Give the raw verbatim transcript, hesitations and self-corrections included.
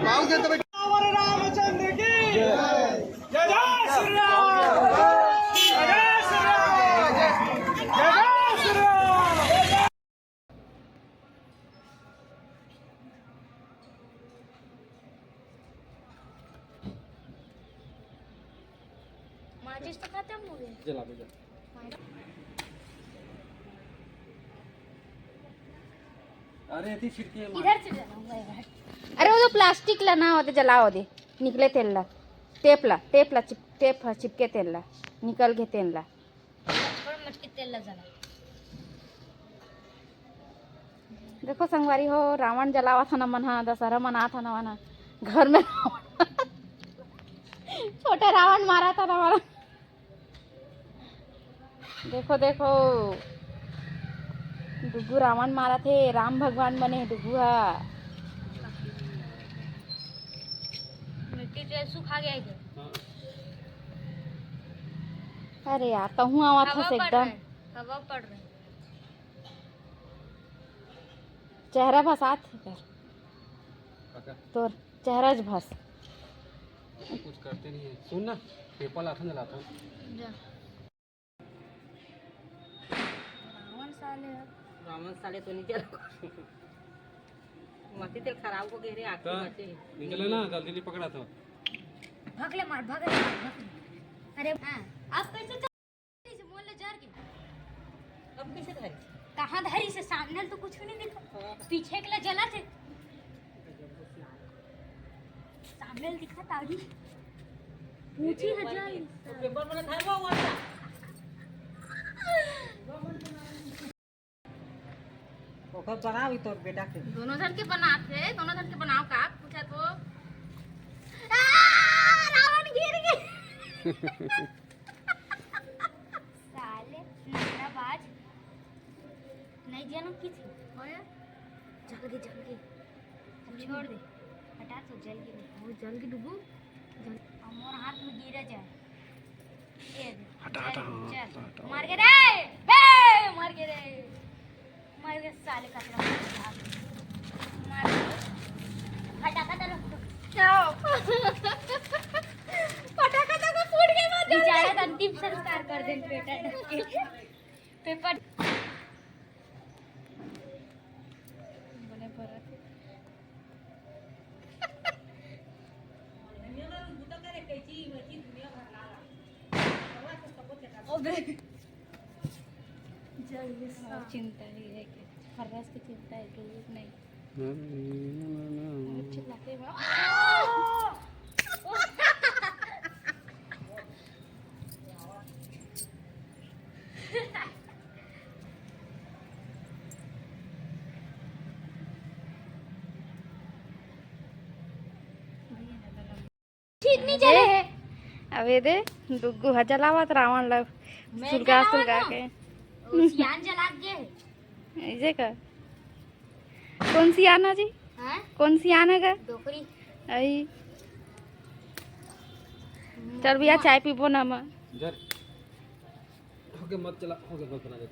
रामचंद्र की जय। जय श्री राम। जय श्री राम। जय श्री राम। माचिस तो खत्म हो गया। जला दे, जला। अरे, एती छिड़के मार। इधर से जलाऊंगा यार। अरे, वो तो प्लास्टिक ला ना, ओदे जलाओ दे, निकले तेन ला, टेप ला, टेप ला, चिप-, टेप ह, चिपके तेन ला, निकल गे तेन ला। और मटकी तेल ला जला। देखो संगवारी हो, रावण जलावत हन मन ह, दशहरा मनात हन मन ह, घर में रावण। छोटे रावण मारत हन मन ह। देखो, देखो, डुगू रावण मारत हे, राम भगवान बने हे डुगू ह। मिट्टी तो सुखा गया है। अरे यार, तहूँ आवत हस एकदम। हवा पड़ रहा है, हवा पड़ रहा है। चेहरा भसात हे कर। काका। तोर चेहरा ज भस। कुछ करते नहीं है। सुन ना, पेपर लाथन जलाथन। जा। रावण साले अब। रावण साले तो नहीं चला। मती तेल खराब हो गए रे, आँख तो बचे। निकले ना, जल्दी नहीं पकड़ा तो। भाग ले मार, भाग ले मार, भाग ले। अरे हाँ, अब कैसे से मोल ले जर के। अब कैसे धरी? कहाँ धरी से? सामने तो कुछ भी नहीं दिखा। हाँ। पीछे के ला जला थे। सामने दिखा तागी। पूछी हजार। पेपर वाला था वो, वो था। ओकर बनाओ ही तोर बेटा के। दोनों झन के बनात हे, दोनों झन के बनाओ का पूछा तो। आ, रावण गिर गे। साले नखराबाज। नहीं जानो की थी। होया? जल गे, जल गे। अब छोड़ दे। हटा तो, जल गे। वो जल गे डुबू। जल। अब मोर हाथ में गिरा जाए। ये दे। हटा, चल, हटा, हाँ, चल। हटा, हटा। मर गे रे। बे, मर गे रे। मर गे साले कपड़ा। मार। फटाका तो रख दो। फटाका तो फूट के मार दो। बेचारा तो अंतिम संस्कार कर दे बेटा ढक के। पेपर। बने भरत हे। अबे। और चिंता ही है कि खर्रास की चिंता है कि नहीं। चिल्लाते हुए। ठीक नहीं चले है। अब ये दे, डुगू ह जलावत रावण ल। मैं सुलगा, जलावत सुलगा हूँ। के। वो सियान जला के है। ऐसे का? कौन सियान जी? हाँ? कौन सियान गा? डोकरी। आई। चल भैया, चाय पीबो ना हम। जर। हो गया, मत चला, हो गया, मत बना दे।